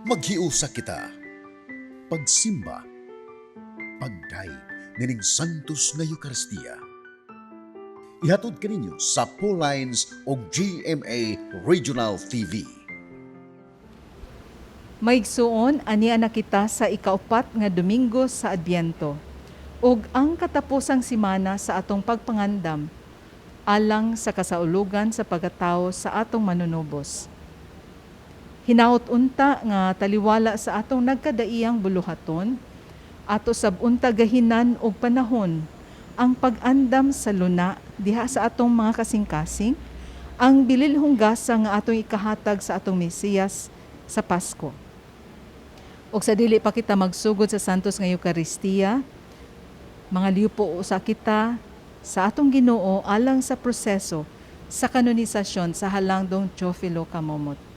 Maghiusa kita. Pagsimba. Pagdayeg nining Santos nga Eukaristiya. Ihatod kaninyo sa Lines o GMA Regional TV. Maigsuon, ania na kita sa ikaupat nga Domingo sa Adbyento ug ang katapusang simana sa atong pagpangandam alang sa kasaulugan sa pagkatao sa atong Manunubos. Hinaot unta nga taliwala sa atong nagkadaiyang buluhaton, ato sab unta gahinan og panahon ang pag-andam sa luna diha sa atong mga kasing-kasing, ang bililhong gasa nga atong ikahatag sa atong Mesiyas sa Pasko. Og sa dili pa kita magsugod sa Santos nga Eukaristiya, mga liupo usa kita sa atong Ginoo alang sa proseso sa kanonisasyon sa halangdong Teofilo Camomot.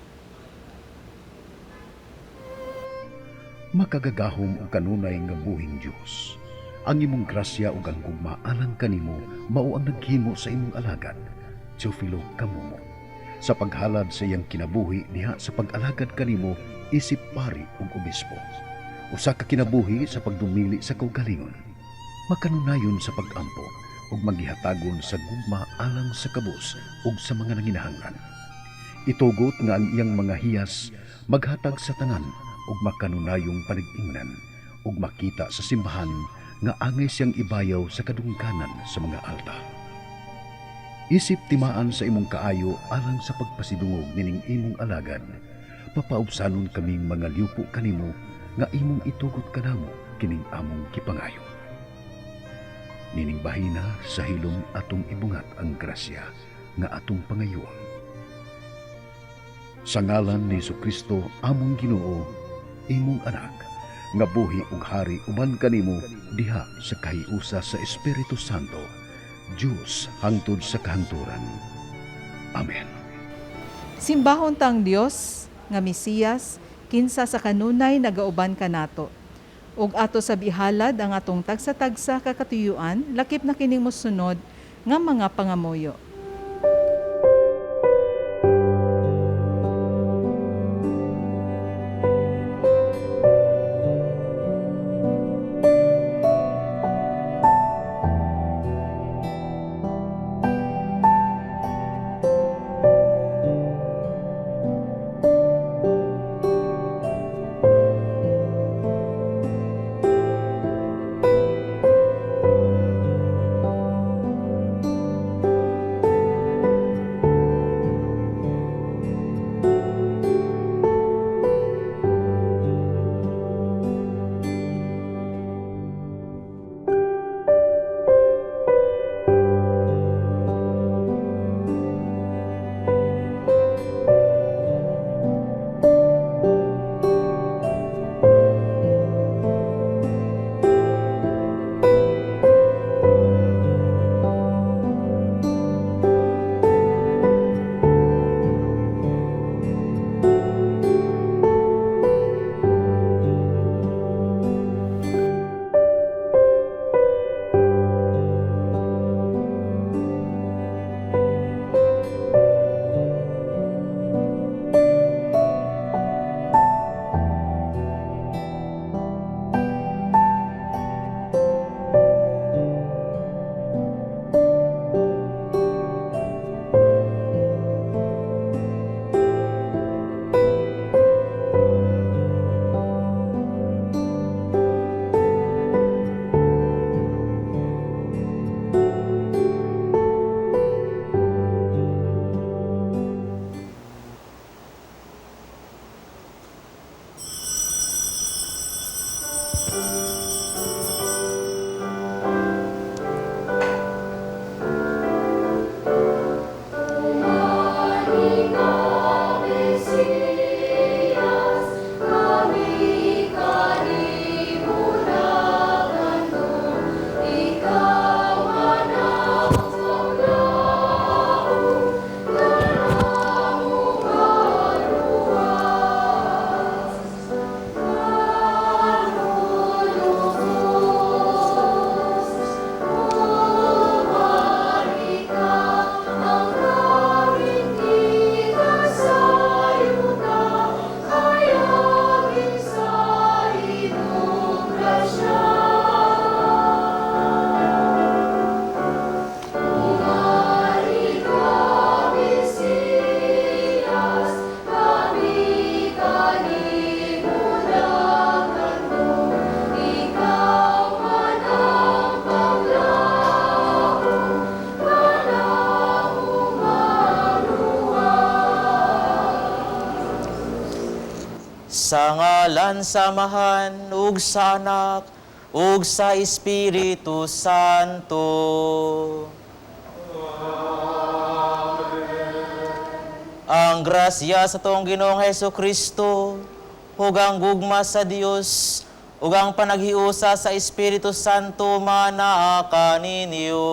Makagagahom og kanunay nga buhing Dios. Ang imong grasya ug ang gugma alang kanimo mao ang naghimo sa imong alagad, Teofilo Camomot, sa paghalad sa iyang kinabuhi diha sa pag-alagad kanimo isip pari ug obispo. Usa ka kinabuhi sa pagdumili sa kaugalingon, makanunayon sa pag-ampo ug maghihatagon sa gugma alang sa kabus ug sa mga nanginahanglan. Itugot nga ang iyang mga hiyas maghatag sa tanan ug makanunayong panig-ingnan ug makita sa simbahan nga angay siyang ibayaw sa kadungganan sa mga alta. Isip timaan sa imong kaayo alang sa pagpasidungog nining imong alagad, papaubsanon kaming mga liupo kanimo nga imong itugot kanamo kining among gipangayo. Nining bahina sa hilom atong ibungat ang grasya nga atong pangayoon. Sa ngalan ni Kristo among Ginoo, imong anak, nga buhi ug hari uban kanimo diha sa kahiusa sa Espiritu Santo, Dios hangtod sa kahangturan. Amen. Simbahon tang Dios nga Mesiyas, kinsa sa kanunay nagauban kanato. Ug ato sab ihalad ang atong tagsa-tagsa ka katuyuan, lakip na kining mosunod nga mga pangamuyo. Sa ngalan sa Amahan ug sa Anak ug sa Espiritu Santo. Ang grasya sa atong Ginoong Hesus Kristo ug ang gugma sa Dios ug ang panaghiusa sa Espiritu Santo manaa kaninyo.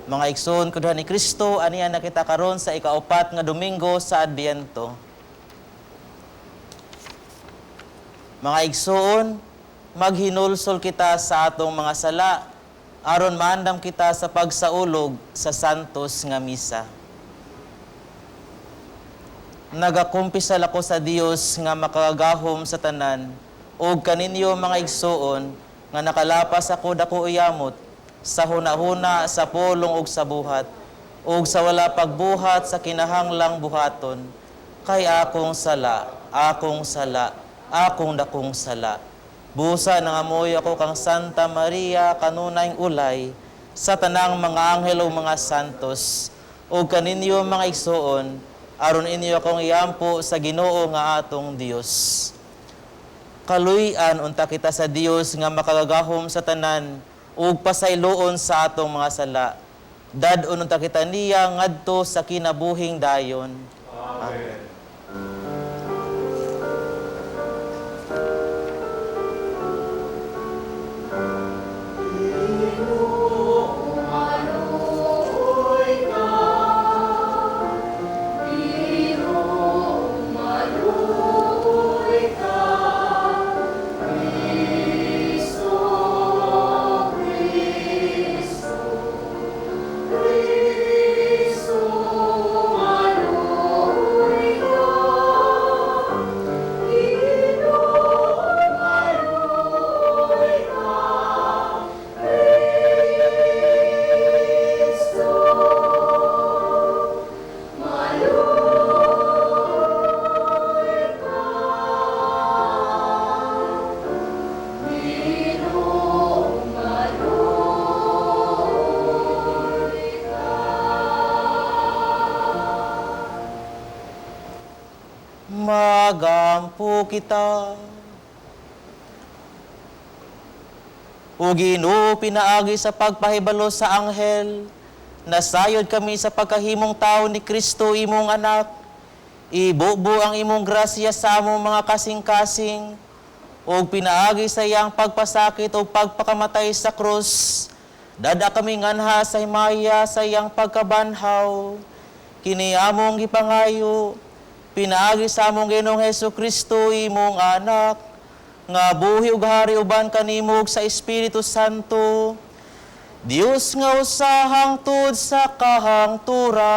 Mga igsoon kuduha ni Kristo, aniya na kita karon sa ikaupat nga Domingo sa Adbyento. Mga igsoon, maghinulsol kita sa atong mga sala aron maandam kita sa pagsaulog sa santos nga misa. Nagakumpisal ako sa Dios nga makagagahom sa tanan ug kaninyo mga igsoon nga nakalapas ako dako iyamot sa hunahuna, sa pulong ug sa buhat ug sa wala pagbuhat sa kinahanglang buhaton kay akong sala, akong sala, akong dakong sala. Busa nangamoy ako kang Santa Maria kanunayng ulay sa tanang mga anghel ug mga santos ug kaninyo mga igsoon aron inyo akong iampo sa Ginoo nga atong Dios. Kaluy-an unta kita sa Dios nga makagagahom sa tanan ug pasayloon sa atong mga sala. Dad-on unta kita niya ngadto sa kinabuhing dayon. Amen. Magampo kita. O Ginoo, pinaagi sa pagpahibalo sa anghel, nasayod kami sa pagkahimong tao ni Kristo imong anak. Ibubo ang imong grasya sa among mga kasing-kasing, ug pinaagi sa iyang pagpasakit ug pagpakamatay sa krus. Dada kami nganha sa himaya sa iyang pagkabanhaw. Kini among gipangayo, pinaagi sa among Ginoong Hesus Kristo imong anak, nga buhi ug hari uban kanimo ug sa Espiritu Santo. Dios nga usahang tud sa kahangturan.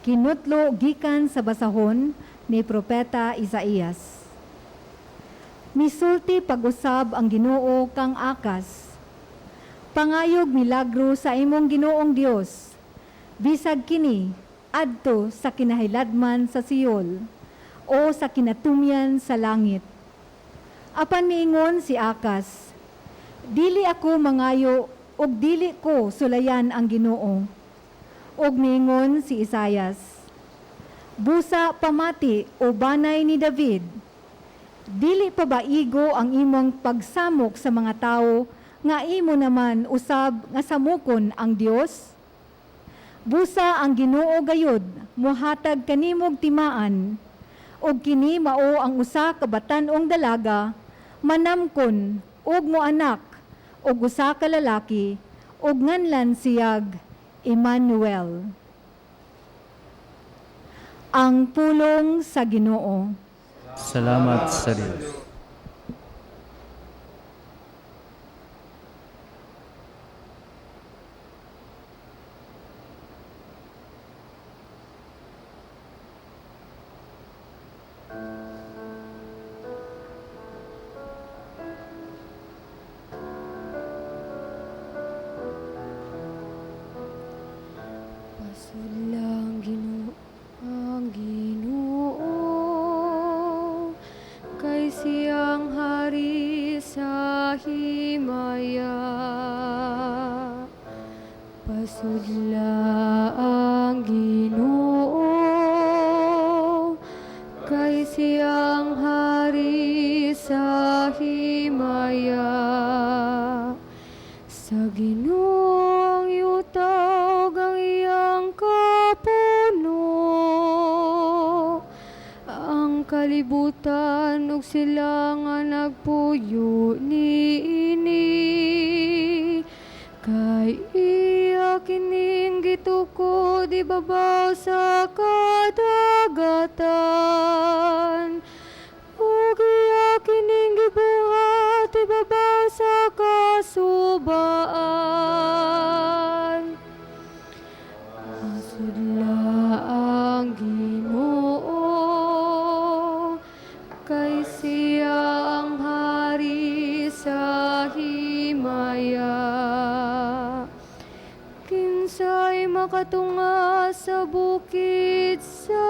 Kinutlo gikan sa basahon ni Propeta Isaías. Misulti pag-usab ang Ginoo kang Akas. Pangayog milagro sa imong Ginoong Dios. Bisag kini adto sa kinahiladman sa Seol o sa kinatumyan sa langit. Apan miingon si Akas, dili ako mangayo ug dili ko sulayan ang Ginoo. Ug miingon si Isayas, busa pamati o banay ni David, dili pa ba igo ang imong pagsamok sa mga tawo nga imo naman usab nga samukon ang Dios? Busa ang Ginoo gayud mohatag kanimog timaan, ug kini mao ang usa ka batan-ong dalaga manamkon ug moanak og usa ka lalaki ug nganlan siyag Emmanuel. Ang pulong sa Ginoo. Salamat sa Dios. siyang hari sa himaya. Pasudla ang Ginoo, kay siyang hari sa himaya. Sa Ginoo ang yuta ug ang iyang kapuno, ang kalibutan ug sila nga nagpuyo niini. Kay iya kining gitukod ibabaw sa kadagatan, ug iya kining gibuhat ibabaw sa kasubaan. Masudla ang Ginoo, kay siya ang hari sa himaya. Kinsay makatunga sa bukid sa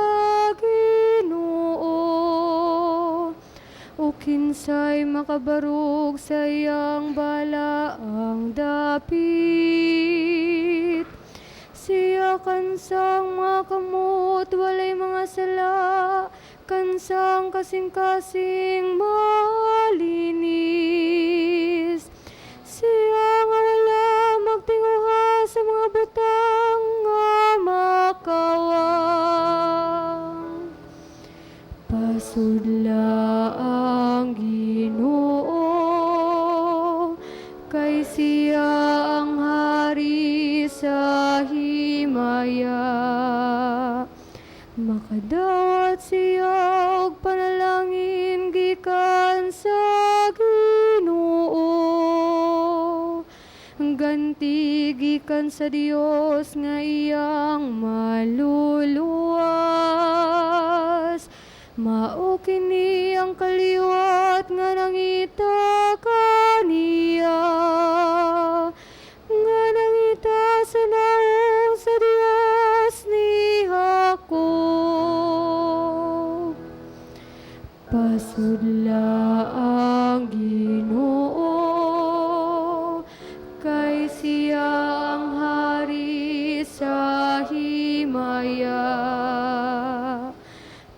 Ginoo, o kinsay makabarog sa iyang balaang dapit. Siya kansang mga kamot, walay mga sala, kansang kasing-kasing malinis. Siya nga wala magtinguha sa mga butang nga makawang. Pasudla ang Ginoo, kay siya ang hari sa himaya. Makadawat siya og panalangin gikan sa Ginoo. Ganti gikan sa Dios nga iyang maluluwas. Mao kini ang kaliwat nga nangita kaniya, nga nangita sa naong sa Dios ni Jacob. Pasudla ang Ginoo, kay siya ang hari sa himaya.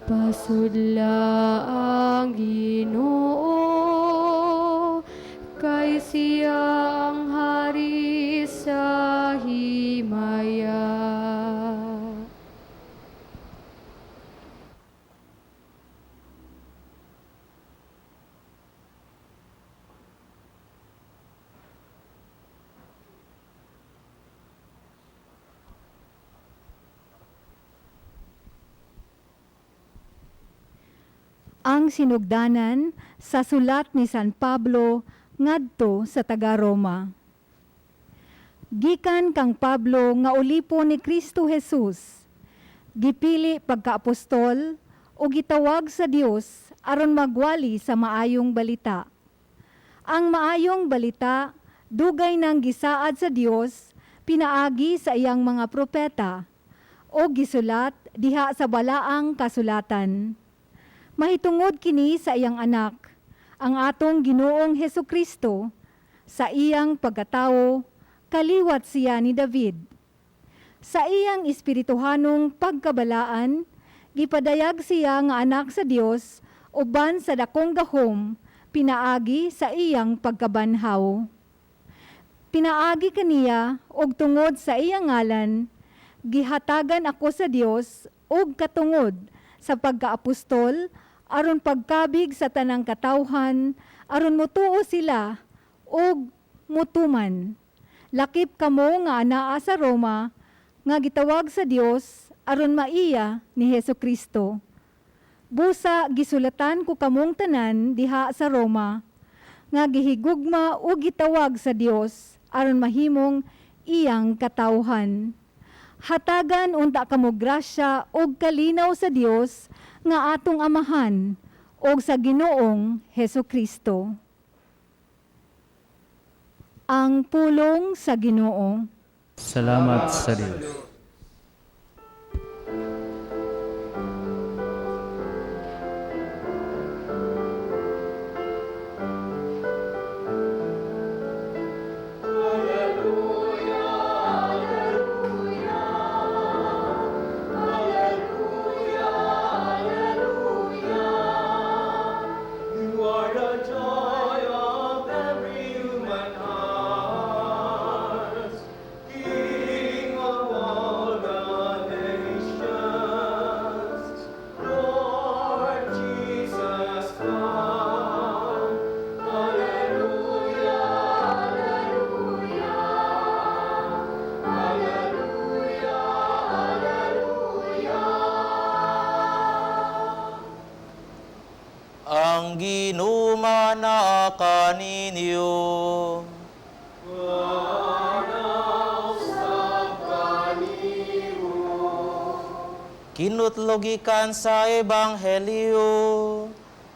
Pasudla ang Ginoo, kay siya ang hari sa himaya. Ang sinugdanan sa sulat ni San Pablo ngadto sa taga-Roma. Gikan kang Pablo nga ulipon ni Kristo Jesus, gipili pagkaapostol o gitawag sa Dios aron magwali sa maayong balita. Ang maayong balita dugay nang gisaad sa Dios pinaagi sa iyang mga propeta o gisulat diha sa balaang kasulatan. Mahitungod kini sa iyang anak, ang atong Ginoong Heso Kristo, sa iyang pagkatao, kaliwat siya ni David. Sa iyang espirituhanong pagkabalaan, gipadayag siya nga anak sa Dios uban sa dakong gahom, pinaagi sa iyang pagkabanhaw. Pinaagi kaniya og tungod sa iyang ngalan, gihatagan ako sa Dios og katungod sa pagkaapostol aron pagkabig sa tanang katawhan aron mutuo sila og mutuman. Lakip kamo nga anaa sa Roma nga gitawag sa Dios aron maiya ni Hesus Kristo. Busa gisulatan ko kamong tanan diha sa Roma nga gihigugma o gitawag sa Dios aron mahimong iyang katawhan. Hatagan unta kamo grasya og kalinaw sa Dios nga atong Amahan og sa Ginoong Hesus Kristo. Ang pulong sa Ginoo. Salamat sa Dios. Ginoo na kaninyo. Kinutlogikan sa Ebanghelyo,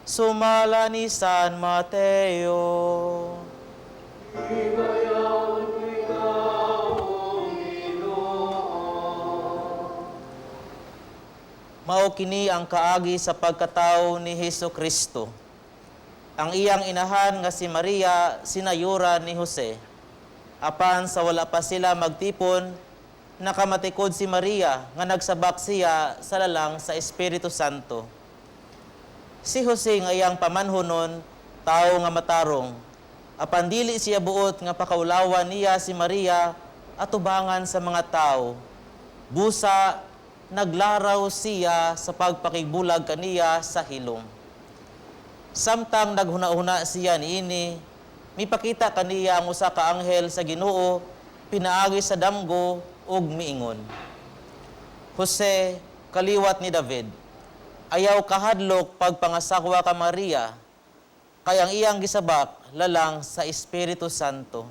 sumala ni San Mateo. Mao kini ang kaagi sa pagkatao ni Hesus Kristo. Ang iyang inahan nga si Maria sinayura ni Jose. Apan sa wala pa sila magtipon, nakamatikod si Maria nga nagsabak siya sa lalang sa Espiritu Santo. Si Jose nga iyang pamanhonon, tao nga matarong. Apan dili siya buot nga pakaulawan niya si Maria atubangan sa mga tao. Busa naglaraw siya sa pagpakigbulag kaniya sa hilom. Samtang naghuna-huna siya niini, mipakita kaniya ang usa ka anghel sa Ginoo pinaagi sa damgo ug miingon: "Jose, kaliwat ni David, ayaw kahadlok pagpangasawa ka Maria, kay ang iyang gisabak lalang sa Espiritu Santo.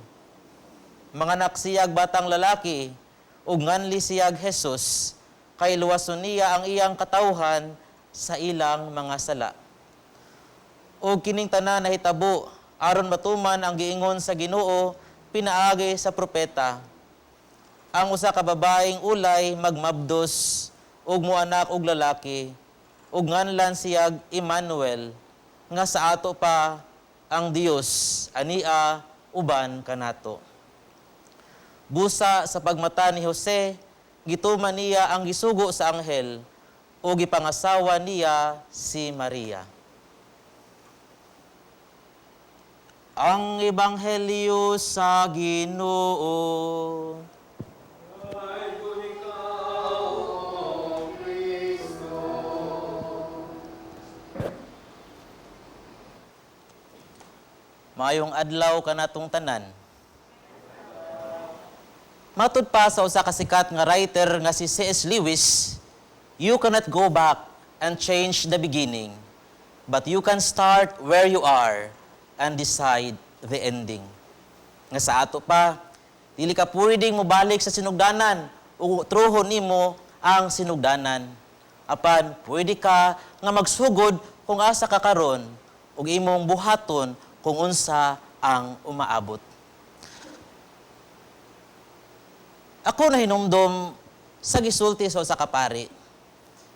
Manganak siyag batang lalaki, ug nganli siyag Jesus, kay luwason niya ang iyang katawhan sa ilang mga sala." Ug kining tanan nahitabo aron matuman ang giingon sa Ginoo pinaagi sa propeta: "Ang usa ka babaeng ulay magmabdos ug moanak og lalaki, ug nganlan siyag Emmanuel, nga sa ato pa, ang Dios ania uban kanato." Busa sa pagmata ni Jose, gituman niya ang gisugo sa anghel ug gipangasawa niya si Maria. Ang Ebanghelyo sa Ginoo. Maayong adlaw kanatong tanan. Matud pa sa usa ka sikat nga writer nga si C.S. Lewis, "You cannot go back and change the beginning, but you can start where you are and decide the ending." Nga sa ato pa, dili ka pwedeng mobalik sa sinugdanan o truhon nimo ang sinugdanan. Apan pwede ka nga magsugod kung asa ka karon ug imong buhaton kung unsa ang umaabot. Ako nahinumdom sa gisulti sa usa ka pari.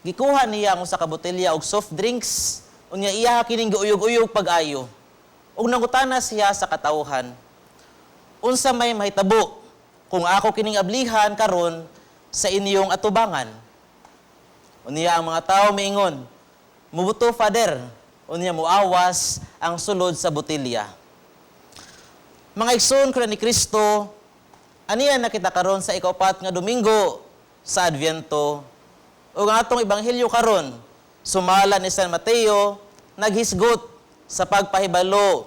Gikuha niya ang usa ka botelya og soft drinks, unya iya kining giuyog-uyog pag-ayo. Ug nangutana siya sa katawhan, "Unsa may mahitabo kung ako kining ablihan karon sa inyong atubangan?" Unya ang mga tawo miingon, "Mubuto, Father." Unya muawas ang sulod sa botelya. Mga igsoon ko ni Kristo, aniya na kita karon sa ikaupat nga Domingo sa Adbyento. Ug ang atong ebanghelyo karon, sumala ni San Mateo, naghisgot sa pagpahibalo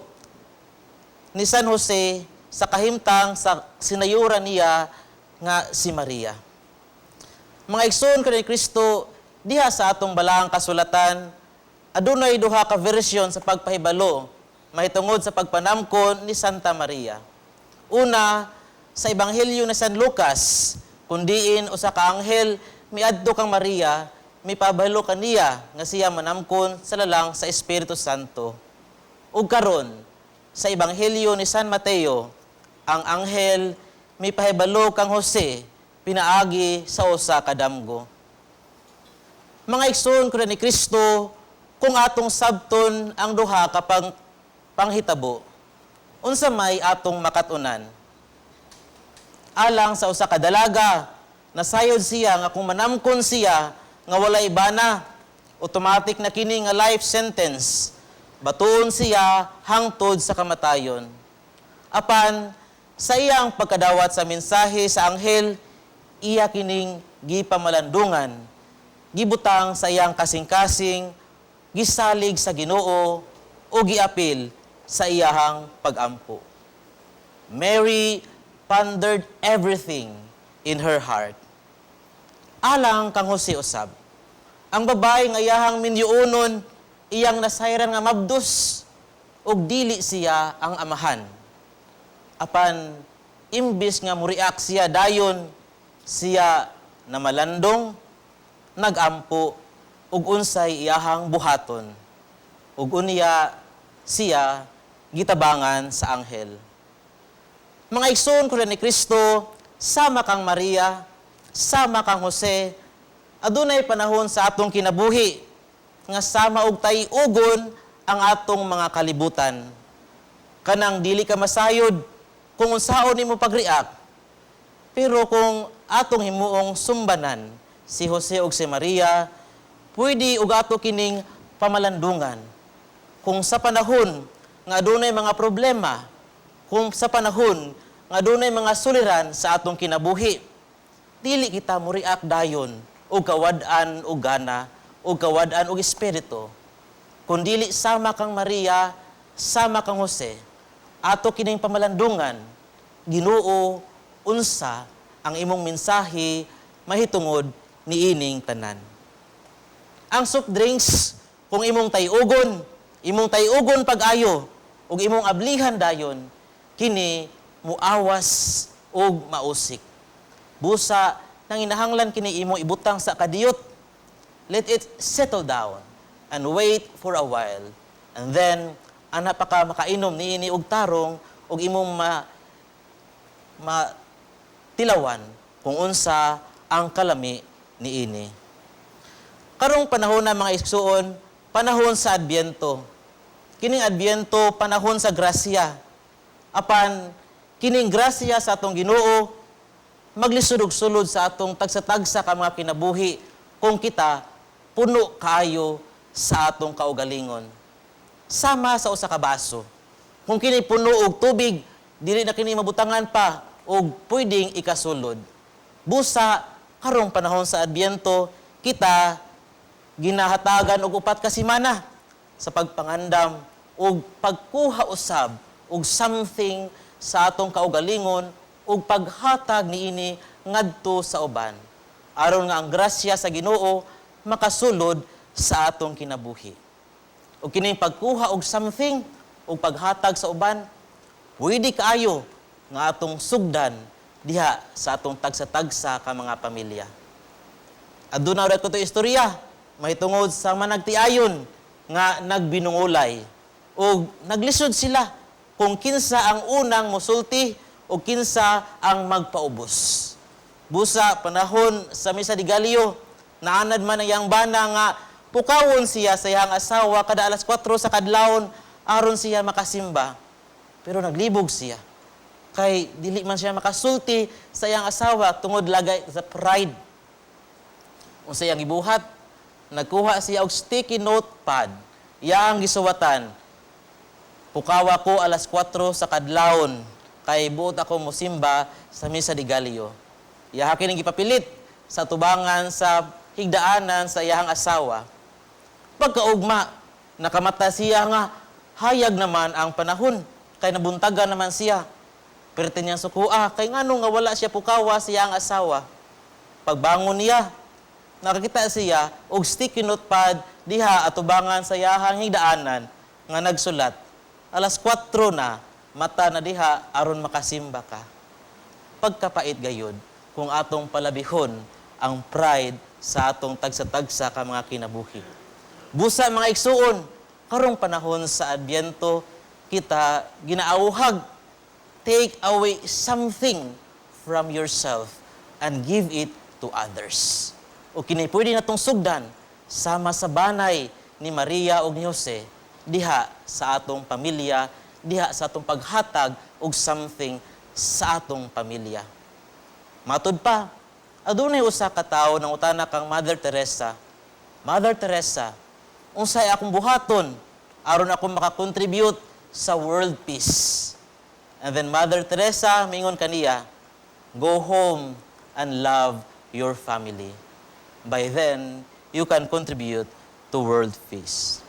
ni San Jose sa kahimtang sa sinayura niya nga si Maria. Mga igsoon ko ni Kristo, diha sa atong balaang kasulatan, adunay duha ka version sa pagpahibalo mahitungod sa pagpanamkon ni Santa Maria. Una, sa Ebanghelyo ni San Lucas, kundiin usa ka anghel miadto kang Maria, mipabalo kaniya nga siya manamkon sa lalang sa Espiritu Santo. Ug karon, sa Ebanghelyo ni San Mateo, ang anghel mipahibalo kang Jose pinaagi sa usa ka damgo. Mga igsoon ko ni Kristo, kung atong sabton ang duha ka panghitabo, unsa may atong makatunan? Alang sa usa ka dalaga, nasayod siya nga kung manamkon siya nga walay bana, automatic na kini nga life sentence. Batuon siya hangtod sa kamatayon. Apan sa iyang pagkadawat sa mensahe sa anghel, iya kining gipamalandungan, gibutang sa iyang kasing-kasing, gisalig sa Ginoo o giapil sa iyahang pagampo. Mary pondered everything in her heart. Alang kang Jose usab, ang babae nga iyahang minyuonon, Iyang nasayran nga mabdos ug dili siya ang amahan. Apan imbis nga mo-react siya dayon, siya namalandong, nagampo ug unsay iyahang buhaton. Ug unya siya gitabangan sa anghel. Mga igsoon ko ni Kristo, sama kang Maria, sama kang Jose, adunay panahon sa atong kinabuhi nga sama og tay-ugon ang atong mga kalibutan. Kanang dili ka masayod kung unsaon nimo pag-react. Pero kung atong himuong sumbanan si Jose ug si Maria, pwede og ato kining pamalandungan. Kung sa panahon nga adunay mga problema, kung sa panahon nga adunay mga suliran sa atong kinabuhi, dili kita mo react dayon og kawad-an og gana og kawad-an og espiritu. Kung dili sama kang Maria, sama kang Jose, ato kining pamalandungan, Ginoo, unsa ang imong mensahe mahitungod niining tanan? Ang soft drinks, kung imong tay-ugon pag-ayo, ug imong ablihan dayon, kini muawas ug mausik. Busa, nanginahanglan kini imo ibutang sa kadiyot. Let it settle down and wait for a while. And then, ana pa ka makainom niini og tarong ug imong ma matilawan kung unsa ang kalami niini. Karong panahon na, mga igsuon, panahon sa Adbyento. Kining Adbyento, panahon sa grasya. Apan kining grasya sa atong Ginoo maglisod og sulod sa atong tagsa-tagsa ka mga kinabuhi kung kita puno kaayo sa atong kaugalingon. Sama sa usa ka baso. Kung kini puno og tubig, dili na kini mabutangan pa og pwedeng ikasulod. Busa karong panahon sa Adbyento, kita ginahatagan og 4 ka semana sa pagpangandam og pagkuha usab og something sa atong kaugalingon ug paghatag niini ngadto sa uban aron nga ang grasya sa Ginoo makasulod sa atong kinabuhi. Ug kining pagkuha og something ug paghatag sa uban, pwede kaayo nga atong sugdan diha sa atong tagsa-tagsa ka mga pamilya. Aduna ra ko to istorya mahitungod sa managtiayon nga nagbinungulay ug naglisod sila kung kinsa ang unang mosulti o kinsa ang magpaubos. Busa panahon sa Misa de Gallo, naanad man ang iyang bana nga pukawon siya sa iyang asawa kada alas 4 sa kadlawon aron siya makasimba. Pero naglibog siya. Kay dili man siya makasulti sa iyang asawa tungod lagay sa pride. Unsa iyang gibuhat? Nagkuha siya og sticky notepad. Iyang gisuwatan, "Pukawa ko alas 4 sa kadlawon kay buot ako mosimba sa Misa de Gallo." Iyaha kining gipapilit sa tubangan sa higdaanan sa iyahang asawa. Pagkaugma, nakamata siya nga hayag naman ang panahon kay nabuntagan naman siya. Perti niyang sukua kay ngano nga wala siya pukawa sa iyang asawa. Pagbangon niya, nakakita siya og sticky notepad diha atubangan sa iyahang higdaanan nga nagsulat, "Alas 4 na, mata na diha aron makasimba ka." Pagkapait gayud kung atong palabihon ang pride sa atong tagsa-tagsa ka mga kinabuhi. Busa, mga igsuon, karong panahon sa Adbyento, kita ginaawhag, take away something from yourself and give it to others. O kini pwede natong sugdan sama sa banay ni Maria ug ni Jose diha sa atong pamilya, diha sa atong paghatag og something sa atong pamilya. Matud pa, adunay usa ka tawo nangutana kang Mother Teresa, "Mother Teresa, unsay akong buhaton aron ako makakontribute sa world peace?" And then Mother Teresa mingon kaniya, "Go home and love your family. By then, you can contribute to world peace."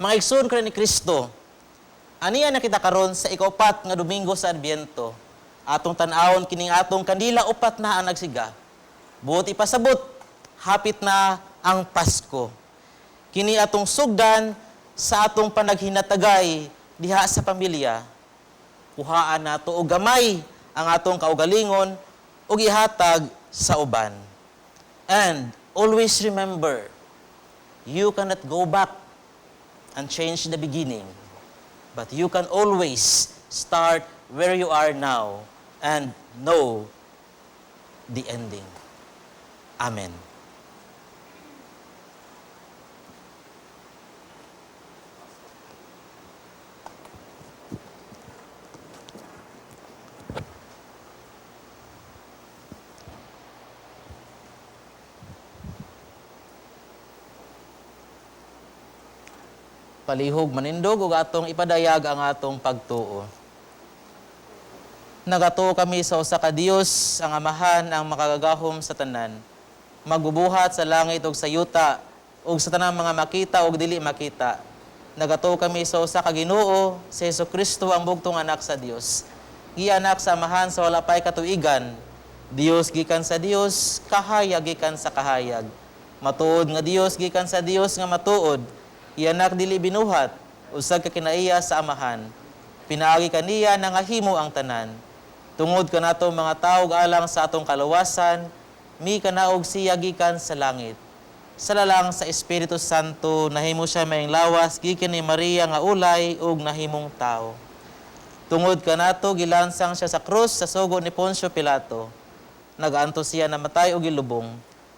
Mga igsoon ko ni Kristo, aniya na kita karon sa ikaupat nga Domingo sa Adbyento. Atong tan-awon kining atong kandila, upat na ang nagsiga. Buot ipasabot, hapit na ang Pasko. Kini atong sugdan sa atong panaghinatagay diha sa pamilya. Kuhaan nato og gamay ang atong kaugalingon ug ihatag sa uban. And always remember, you cannot go back and change the beginning, but you can always start where you are now and know the ending. Amen. Palihog manindog ug atong ipadayag ang atong pagtuo. Nagatuo kami sa usa ka Dios, ang Amahan, ang makagagahom sa tanan, magbubuhat sa langit ug sa yuta ug sa tanang mga makita ug dili makita. Nagatuo kami sa usa ka Ginoo, si Hesukristo, ang bugtong anak sa Dios. Gianak sa Amahan sa wala pay katuigan. Dios gikan sa Dios, kahayag gikan sa kahayag. Matuod nga Dios gikan sa Dios nga matuod. Gianak, dili binuhat, usag ka kinaiya sa Amahan. Pinaagi kaniya nangahimo ang tanan. Tungod kanato mga tawo alang sa atong kaluwasan, mikanaog siya gikan sa langit. Sa lalang sa Espiritu Santo, nahimo siya maayong lawas gikan ni Maria nga ulay ug nahimong tao. Tungod kanato gilansang siya sa krus sa sugo ni Poncio Pilato. Nagaantos siya, namatay ug gilubong.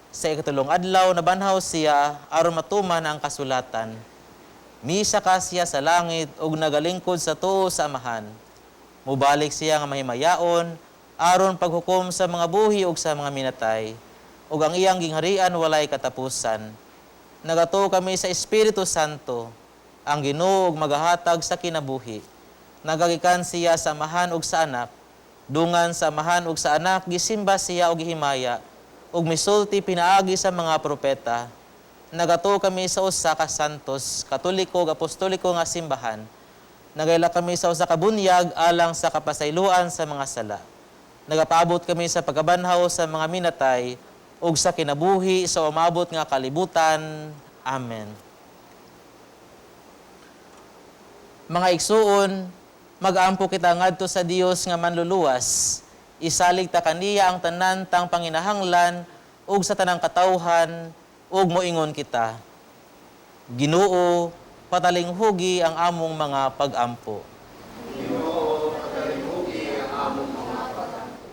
Sa ikatulong adlaw nabanhaw siya aron matuman ang kasulatan. Misaka siya sa langit ug nagalingkod sa tuo sa Amahan. Mubalik siya nga mahimayaon aron paghukom sa mga buhi ug sa mga minatay, ug ang iyang gingharian walay katapusan. Nagatuo kami sa Espiritu Santo, ang Ginoo ug magahatag sa kinabuhi. Nagagikan siya sa Amahan ug sa Anak. Dungan sa Amahan ug sa Anak gisimba siya og gihimaya ug misulti pinaagi sa mga propeta. Nagatuo kami sa usa ka santos, katoliko ug apostoliko nga simbahan. Nagaila kami sa usa ka bunyag alang sa kapasayloan sa mga sala. Nagapaabot kami sa pagkabanhaw sa mga minatay ug sa kinabuhi sa umabot nga kalibutan. Amen. Mga igsuon, mag-ampo kita ngadto sa Dios nga manluluwas. Isalig ta kaniya ang tanan tang panginahanglan ug sa tanang katawhan ug moingon kita. Ginoo, patalinghugi ang among mga pag-ampo. Ginoo, patalinghugi ang among mga pag-ampo.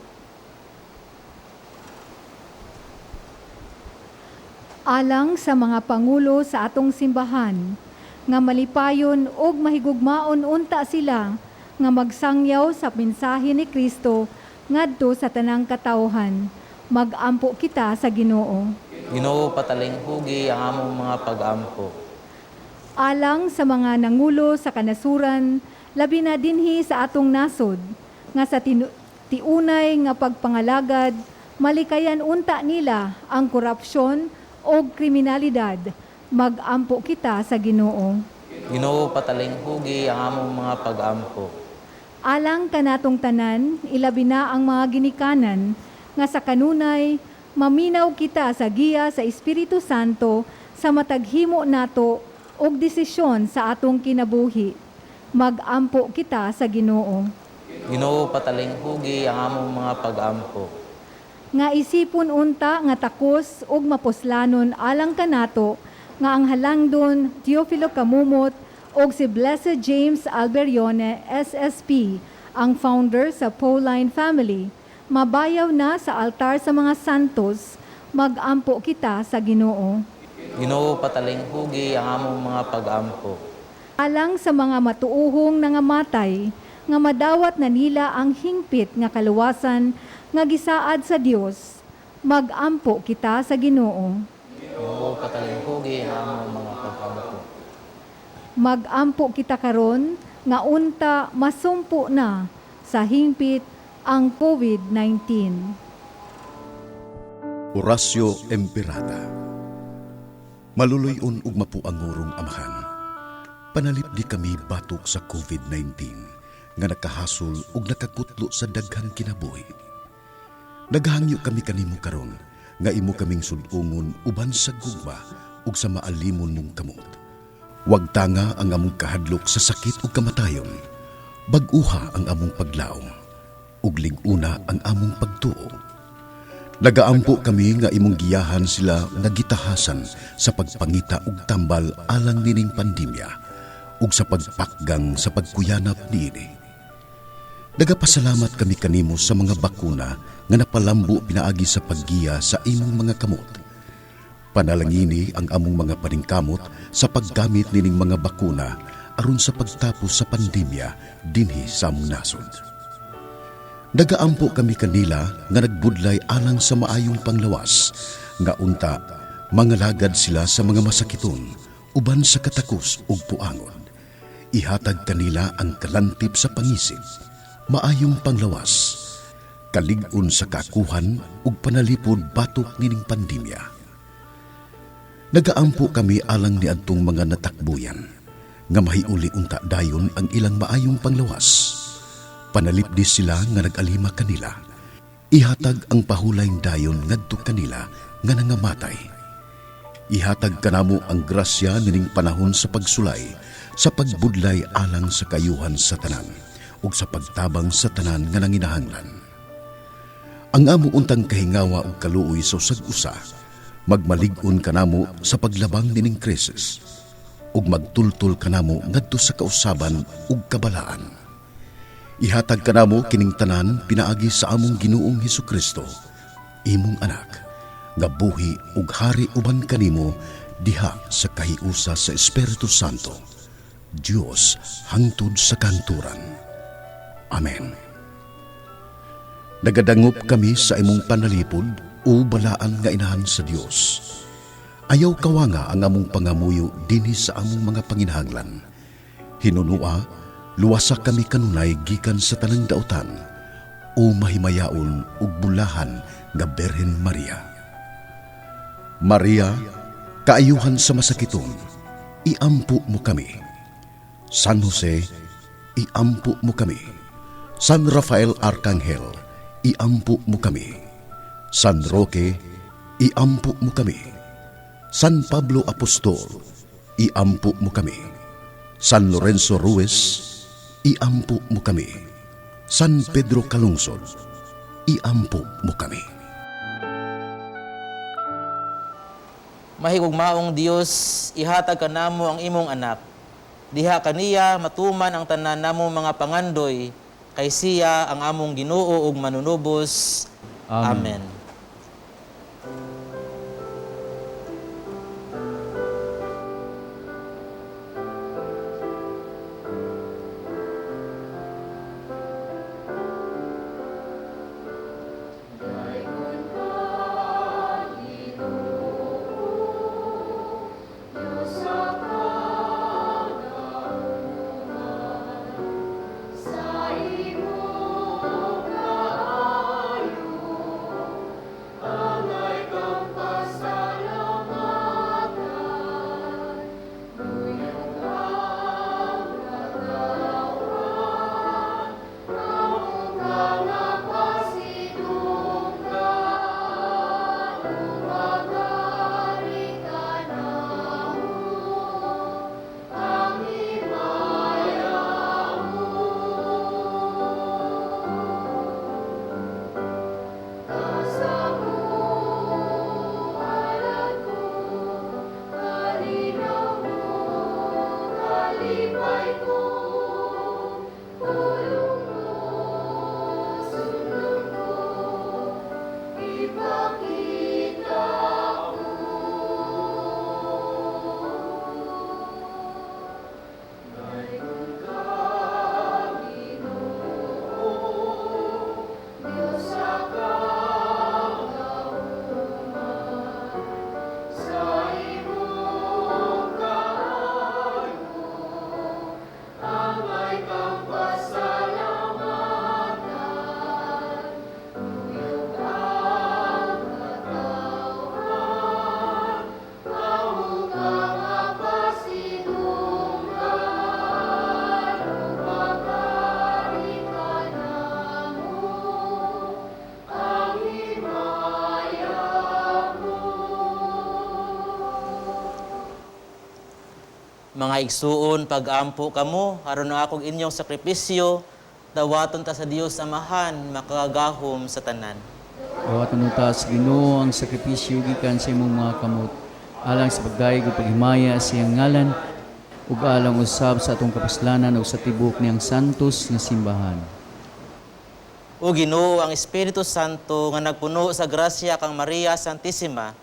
Alang sa mga pangulo sa atong simbahan, nga malipayon ug mahigugmaon unta sila nga magsangyaw sa mensahe ni Kristo ngadto sa tanang katawhan. Magampo kita sa Ginoo. Ginoo, patalinghugi ang among mga pag-ampo. Alang sa mga nangulo sa kanasuran, labi na dinhi sa atong nasod, nga sa tiunay nga pagpangalagad, malikayan unta nila ang korupsyon o kriminalidad. Magampo kita sa Ginoo. Ginoo, patalinghugi ang among mga pag-ampo. Alang kanatong tanan, ilabi na ang mga ginikanan, nga sa kanunay, maminaw kita sa giya sa Espiritu Santo sa mataghimo nato og desisyon sa atong kinabuhi. Magampo kita sa Ginoo. Ginoo, patalinghugi ang among mga pag-ampo. Nga isipon unta nga takos ug mapuslanon alang kanato nga ang halangdon Teofilo Camomot og si Blessed James Alberione SSP, ang founder sa Pauline Family, mabayaw na sa altar sa mga santos. Magampo kita sa Ginoo. Ginoo, patalinghugi ang among mga pag-ampo. Alang sa mga matuohong nangamatay, nga madawat na nila ang hingpit nga kaluwasan nga gisaad sa Dios, magampo kita sa Ginoo. Ginoo, patalinghugi ang among mga pag-ampo. Magampo kita karon nga unta masumpo na sa hingpit ang COVID-19. Oratio Imperata. Maluluy-on ug mapuangurong Amahan, panalipdi kami batok sa COVID-19 nga nakahasol ug nakakutlo sa daghang kinabuhi. Nagahangyo kami kanimo karon nga imo kaming sud-ungon uban sa gugma ug sa maalimon mong kamot. Wag tanga ang among kahadlok sa sakit ug kamatayon. Bag-uha ang among paglaom ug lig-una ang among pagtuo. Nagaampo kami nga imong giyahan sila nga gitahasan sa pagpangita og tambal alang nining pandemya ug sa pagpakgang sa pagkuyanap niini. Nagapasalamat kami kanimo sa mga bakuna nga napalambo pinaagi sa paggiya sa imong mga kamot. Panalangini ang among mga paningkamot sa paggamit nining mga bakuna aron sa pagtapos sa pandemya dinhi sa among nasod. Nagaampo kami kanila nga nagbudlay alang sa maayong panglawas, nga unta mangalagad sila sa mga masakiton uban sa katakos ug puangon. Ihatag kanila ang kalantip sa pangisip, maayong panglawas, kalig-on sa kakuhan ug panalipod batok nining pandemya. Nagaampo kami alang niadtong mga natakbuyan, nga mahiuli unta dayon ang ilang maayong panglawas. Panalipdi sila nga nag-alima kanila. Ihatag ang pahulay dayon ngadto kanila nga nangamatay. Ihatag kanamo ang grasya nining panahon sa pagsulay, sa pagbudlay alang sa kayuhan sa tanan ug sa pagtabang sa tanan nga nanginahanglan. Ang amo untang kahingawa ug kaluoy sa usag-usa, magmalig-on kanamo sa paglabang nining krisis ug magtultol kanamo ngadto sa kausaban ug kabalaan. Ihatag kanamo kining tanan pinaagi sa among Ginoong Hesukristo, imong anak, nga buhi ug hari uban kanimo diha sa kahiusa sa Espiritu Santo, Dios hangtod sa kanturan. Amen. Nagadangop kami sa imong panalipod o balaan nga inahan sa Dios. Ayaw kawanga ang among pangamuyo dinhi sa among mga panginahanglan. Hinunua, luwasa kami kanunay gikan sa tanang dautan o mahimayaon ug bulahan nga Birhen Maria. Maria, kaayuhan sa masakiton, iampo mo kami. San Jose, iampo mo kami. San Rafael Arcangel, iampo mo kami. San Roque, iampo mo kami. San Pablo Apostol, iampo mo kami. San Lorenzo Ruiz, iampo mo kami. San Pedro Calungsod, iampo mo kami. Mahigugmaong Dios, ihatag kanamo ang imong anak. Diha kaniya matuman ang tanan namo mga pangandoy, kay siya ang among Ginoo ug manunubos. Amen. Amen. Mga igsuon, pag-ampo kamo, aron ang akong inyong sakripisyo, dawaton ta sa Dios Amahan, makagagahom sa tanan. Dawaton ta sa Ginoo ang sakripisyo gikan sa imong mga kamot alang sa pagdayeg ug paghimaya sa iyang ngalan ug alang usab sa atong kapuslanan ug sa tibuok niyang santos nga simbahan. O Ginoo, ang Espiritu Santo nga nagpuno sa grasya kang Maria Santissima,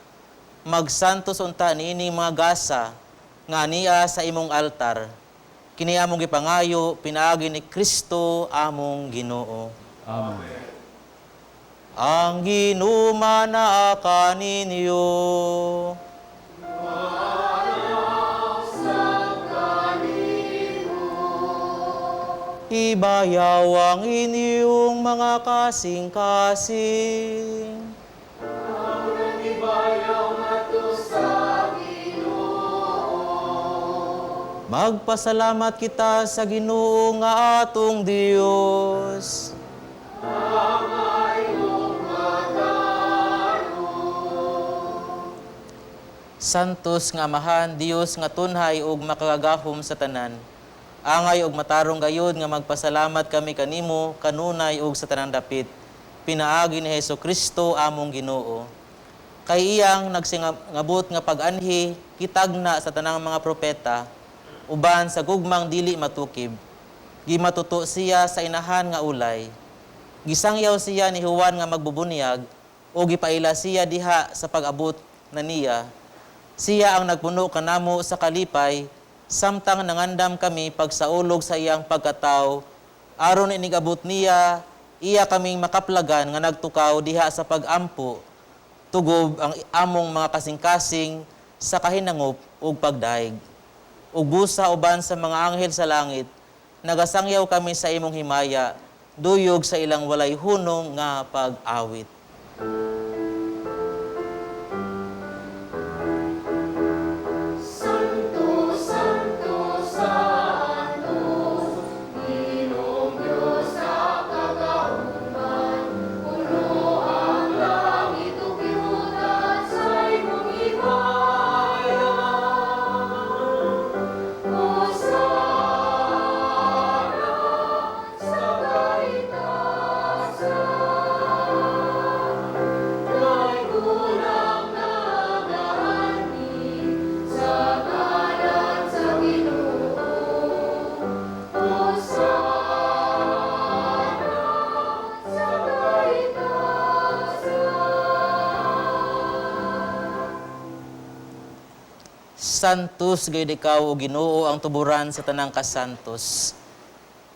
magsantos unta niining mga gasa nga ania sa imong altar. Kini among gipangayo pinaagi ni Kristo among Ginoo. Amen. Ang Ginoo manaa kaninyo. Ibayaw ang inyong mga kasing-kasing. Magpasalamat kita sa Ginoo nga atong Dios. Santos nga Amahan, Dios nga tunhay ug makagagahom sa tanan. Angay ug matarong gayud nga magpasalamat kami kanimo kanunay ug sa tanang dapit. Pinaagi ni Hesus Kristo among Ginoo. Kay iyang nagsingabot nga pag-anhi kitagna sa tanang mga propeta uban sa gugmang dili matukib. Gimatuto siya sa inahan nga ulay. Gisangyaw siya ni Juan nga magbubunyag o gipaila siya diha sa pag-abot na niya. Siya ang nagpuno kanamo sa kalipay samtang nangandam kami pagsaulog sa iyang pagkatao aron inigabot niya iya kaming makaplagan nga nagtukaw diha sa pagampo tugob ang among mga kasing-kasing sa kahinangop ug pagdaig. Ug busa uban sa mga anghel sa langit, nagasangyaw kami sa imong himaya, duyog sa ilang walay hunong nga pag-awit. Santos gayud ikaw o Ginoo ang tuburan sa tanang kasantos.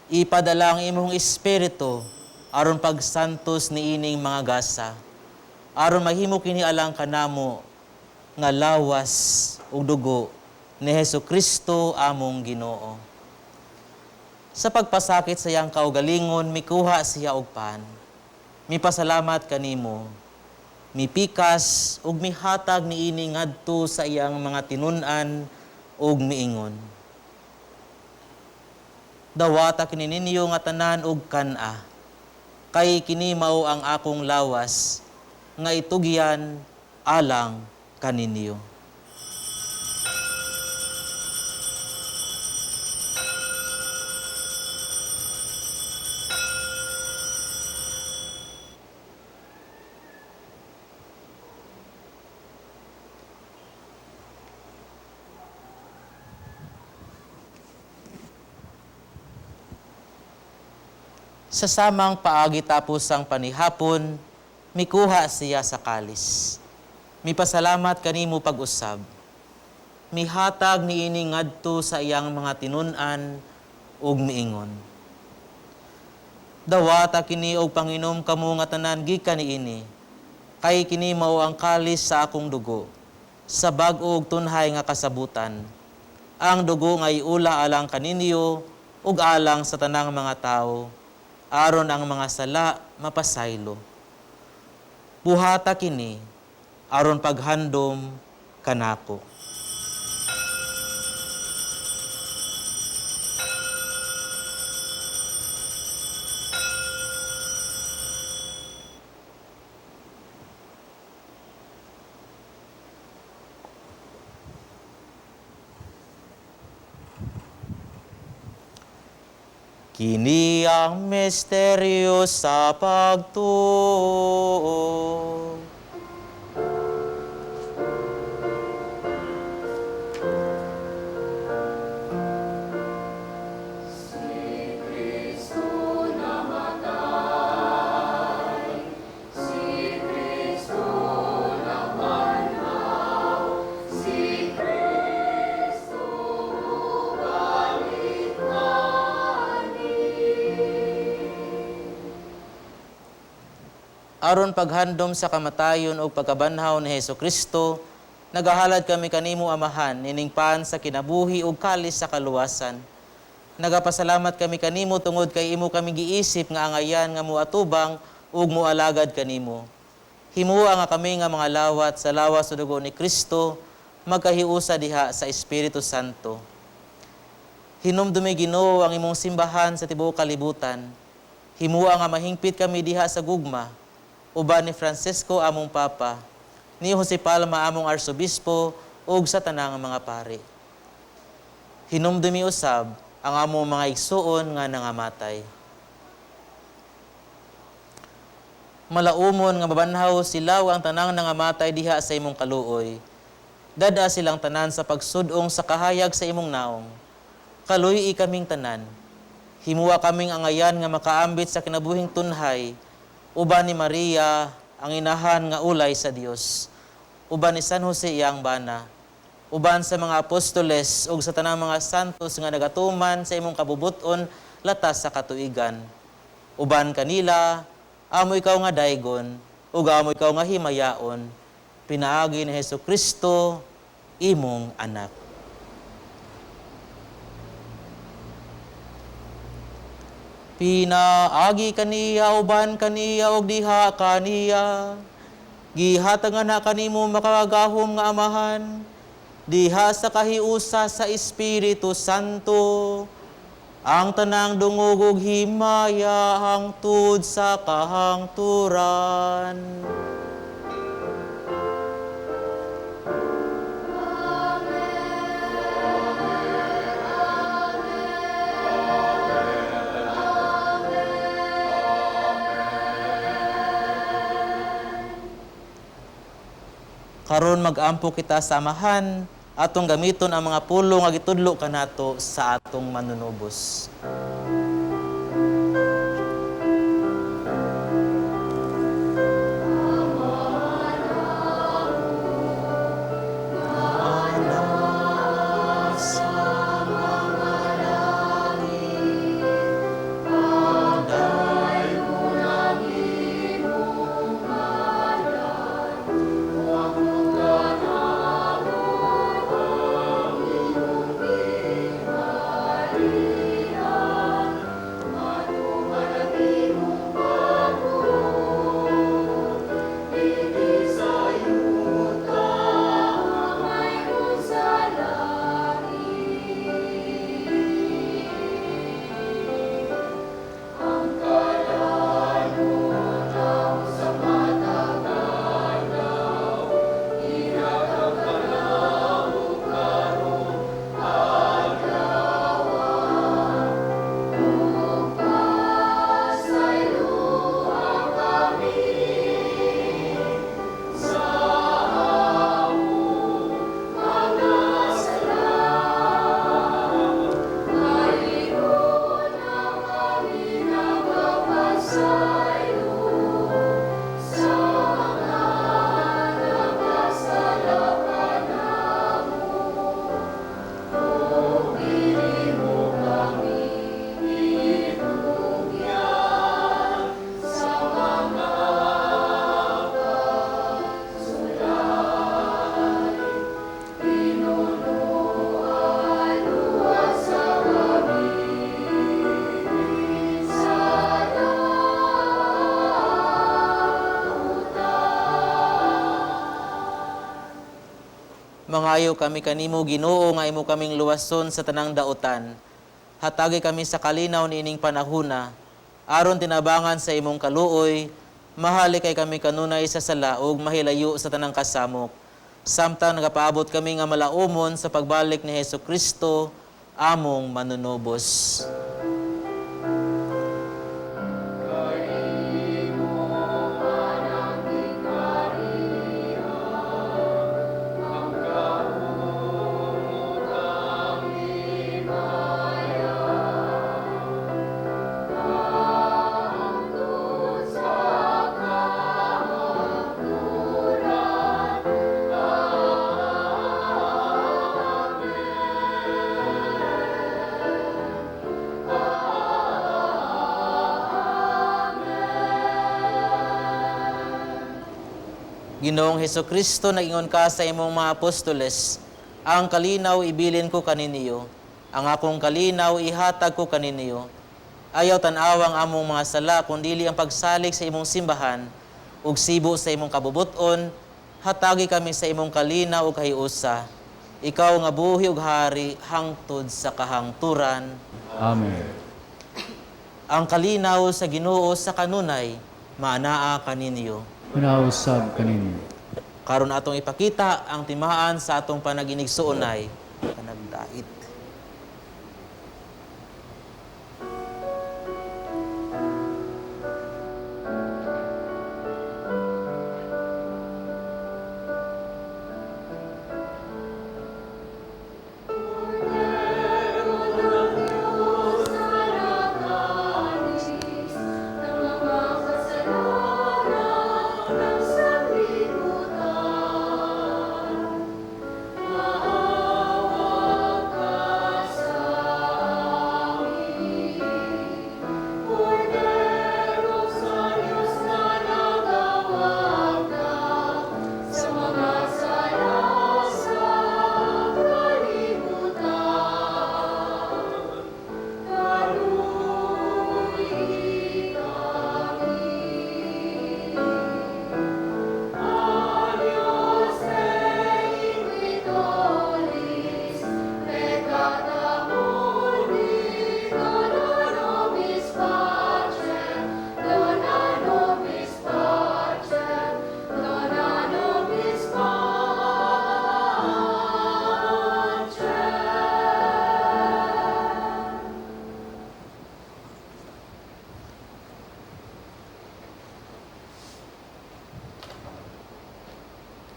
Ipadala ang imong espiritu aron pagsantos niining mga gasa. Aron mahimo kini alang kanamo nga lawas ug dugo ni Hesus Kristo among Ginoo. Sa pagpasakit sa iyang kaugalingon, mikuha siya og pan. Mipasalamat kanimo. Mipikas ug mihatag niini ngadto sa iyang mga tinun-an ug miingon. Dawata kini ninyo nga tanan og kan-a. Kay kini mao ang akong lawas nga itugyan alang kaninyo. Sa samang paagi tapos ang panihapon, mikuha siya sa kalis. Mipasalamat kanimo pag-usab. Mihatag niini ngadto sa iyang mga tinun-an ug miingon. Dawata kini og panginom kamo nga tanan gikan niini. Kay kini mao ang kalis sa akong dugo, sa bag-o ug tunhay nga kasabutan. Ang dugo nga iula alang kaninyo ug alang sa tanang mga tawo, aron ang mga sala mapasaylo. Buhata kini aron paghandom kanako. Kini ang misteryo sa pagtuo. Aron paghandom sa kamatayon ug pagkabanhaw ni Hesus Kristo, nagahalad kami kanimo Amahan ining pan sa kinabuhi ug kalis sa kaluwasan. Nagapasalamat kami kanimo tungod kay imo kami giisip nga angayan nga moatubang ug moalagad kanimo. Himua nga kami nga mga lawat sa lawas ug dugo ni Kristo magkahiusa diha sa Espiritu Santo. Hinumdumi Ginoo ang imong simbahan sa tibuok kalibutan. Himua nga mahingpit kami diha sa gugma uban ni Francisco among Papa, ni Jose Palma among Arsobispo ug sa tanang mga pari. Hinumdumi usab ang among mga igsuon nga nangamatay. Malaumon nga mabanhaw silaw ang tanang nangamatay diha sa imong kaluoy. Dada silang tanan sa pagsudong sa kahayag sa imong naong. Kaluy-i kaming tanan. Himuwa kaming angayan nga makaambit sa kinabuhing tunhay, uban ni Maria ang inahan nga ulay sa Dios, uban ni San Jose iyang bana, uban sa mga apostoles ug sa tanang mga santos nga nagatuman sa imong kabubuton latas sa katuigan. Uban kanila, amo ikaw nga daygon, ug amo ikaw nga himayaon, pinaagi ni Hesus Kristo, imong anak. Pinaagi kaniya, uban kaniya, ug diha kaniya. Gihatangan na kanimo makagagahom nga Amahan, diha sa kahiusa sa Espiritu Santo, ang tanang dungog ug himaya hangtod sa kahangturan. Karon mag-ampo kita sa Amahan, atong gamiton ang mga pulong nga gitudlo kanato sa atong manunubos. Mangayo kami kanimo Ginoo nga imo kaming luwason sa tanang daotan. Hatagi kami sa kalinaw niining panahuna, aron tinabangan sa imong kaluoy, mahali kay kami kanunay sa sala ug mahilayo sa tanang kasamok. Samtang nagapaabot kami nga malaumon sa pagbalik ni Hesus Kristo, among manunubos. Ginoong Hesukristo, nag-ingon ka sa imong mga apostoles, ang kalinaw ibilin ko kaninyo, ang akong kalinaw ihatag ko kaninyo. Ayaw tan-awa ang among mga sala, kundili ang pagsalig sa imong simbahan, ug sibo sa imong kabubuton, hatagi kami sa imong kalinaw ug kahiusa. Ikaw nga buhi ug hari hangtod sa kahangturan. Amen. Ang kalinaw sa Ginoo sa kanunay, maanaa kaninyo. Manausab kaninyo. Karon atong ipakita ang timaan sa atong panaginigsuonay, panagdait.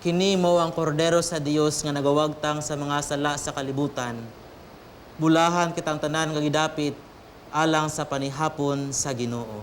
Kini mo ang kordero sa Dios nga nagawagtang sa mga sala sa kalibutan. Bulahan kitang tanan nga gidapit alang sa panihapon sa Ginoo.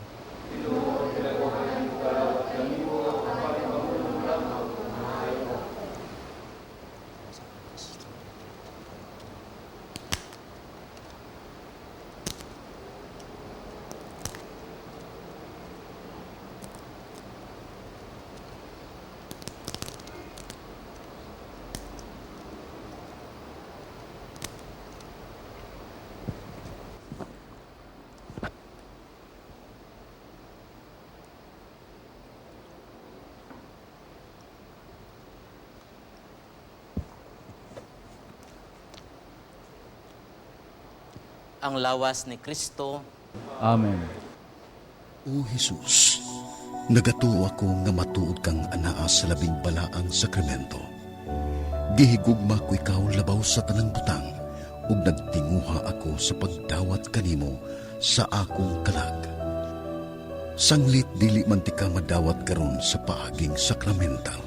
Ang lawas ni Kristo. Amen. O Jesus, nagatuo ako nga matuod kang anaa sa labing balaang sakramento. Gihigugma ko ikaw labaw sa tanang butang ug nagtinguha ako sa pagdawat kanimo sa akong kalag. Sanglit dili man ti ka madawat karon sa paaging sakramental.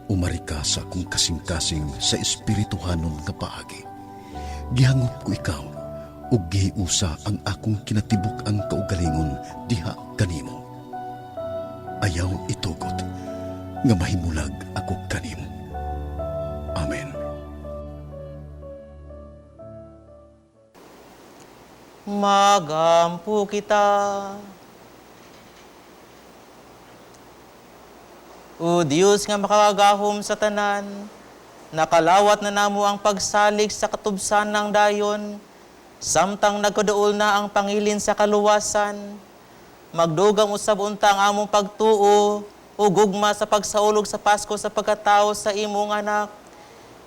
Umari ka sa akong kasing-kasing sa espirituhanon nga paagi. Gihangop ko ikaw ug gihiusa ang akong kinatibuk-ang kaugalingon diha kanimo. Ayaw itugot nga mahimulag ako kanimo. Amen. Magampo kita. O Dios nga makakagahom sa tanan, nakalawat na namo ang pagsalig sa katubsan ng dayon, samtang nagkaduol na ang pangilin sa kaluwasan. Magdugang usab unta ang among pagtuo o gugma sa pagsaulog sa Pasko sa pagkatao sa imong anak.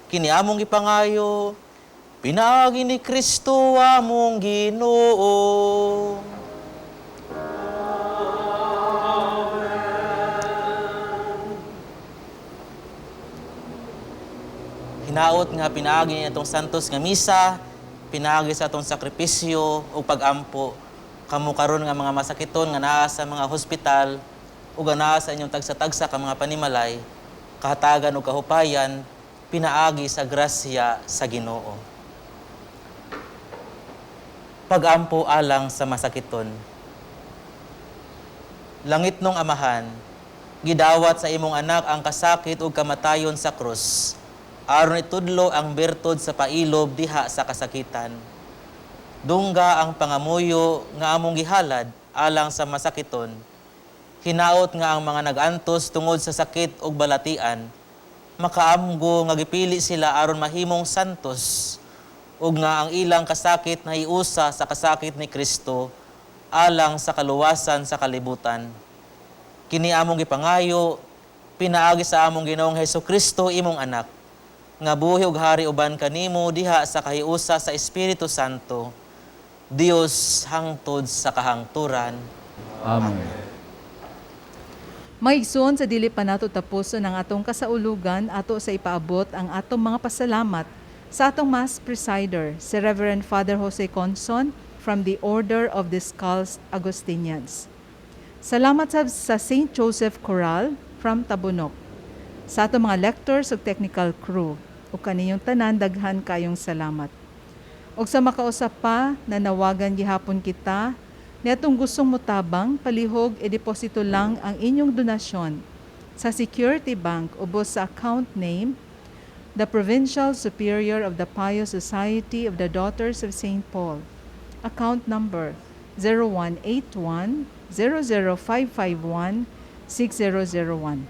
Kini among gipangayo, pinaagi ni Kristo among Ginoo. Hinaot nga pinaagi ni atong santos nga misa, pinaagi sa atong sakripisyo ug pagampo. Kamo karon nga mga masakiton nga naa sa mga hospital ug naa sa inyong tagsa-tagsa ka mga panimalay, kahatagan ug kahupayan, pinaagi sa grasya sa Ginoo. Pagampo alang sa masakiton. Langit nung amahan, gidawat sa imong anak ang kasakit ug kamatayon sa krus. Aron itudlo ang bertud sa pailob diha sa kasakitan. Dungga ang pangamuyo nga among gihalad alang sa masakiton. Hinaot nga ang mga nagantos tungod sa sakit ug balatian, makaamgo nga gipili sila aron mahimong santos, ug nga ang ilang kasakit nahiusa sa kasakit ni Kristo alang sa kaluwasan sa kalibutan. Kini among gipangayo pinaagi sa among Ginoong Hesukristo, imong anak, nga buhi ug hari uban kanimo diha sa kahiusa sa Espiritu Santo, Dios hangtod sa kahangturan. Amen. Maigsoon, sa dili pa nato tapuson ang atong kasaulugan, ato sa ipaabot ang atong mga pasalamat sa atong Mass Presider, si Reverend Father Jose Conson from the Order of the Discalced Agustinians. Salamat sa St. Joseph Choral from Tabunok. Sa atong mga lectors ug technical crew, ug kaninyong tanan, daghan kayong salamat. Og sa makausap pa, nanawagan gihapon kita, niatong gustong mutabang, palihog i-deposito lang ang inyong donasyon sa Security Bank ubos sa account name, the Provincial Superior of the Pious Society of the Daughters of St. Paul. Account number 0181 00551 6001.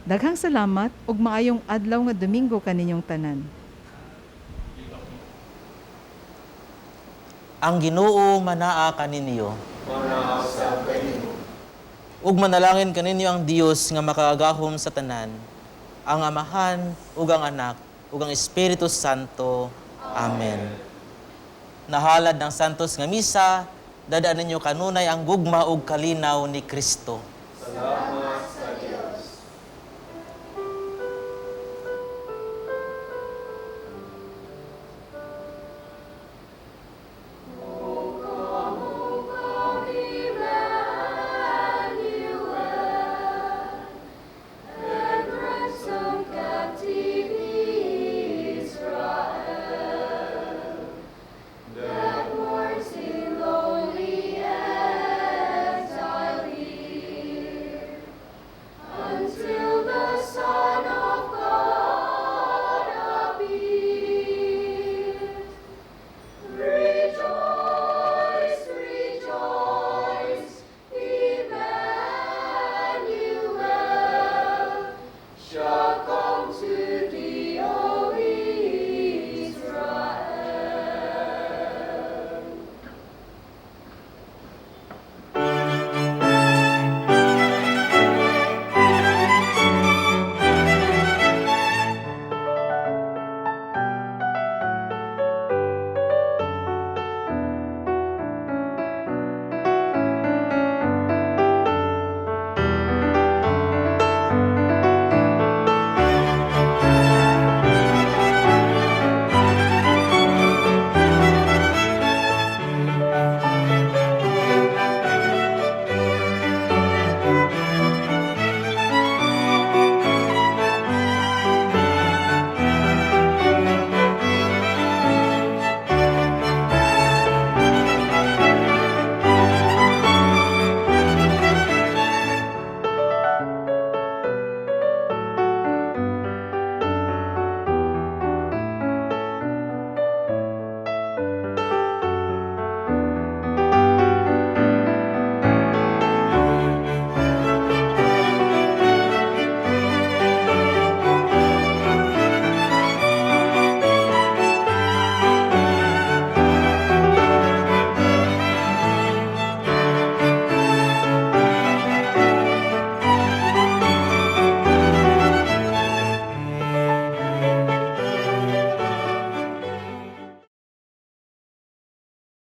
Daghang salamat ug maayong adlaw nga Domingo kaninyong tanan. Ang Ginoo manaa kaninyo. Ug manalangin kaninyo ang Dios nga makagagahom sa tanan, ang Amahan ug ang Anak ug ang Espiritu Santo. Amen. Nahalad ng Santos nga Misa, dadaan ninyo kanunay ang gugma ug kalinaw ni Kristo. Salamat.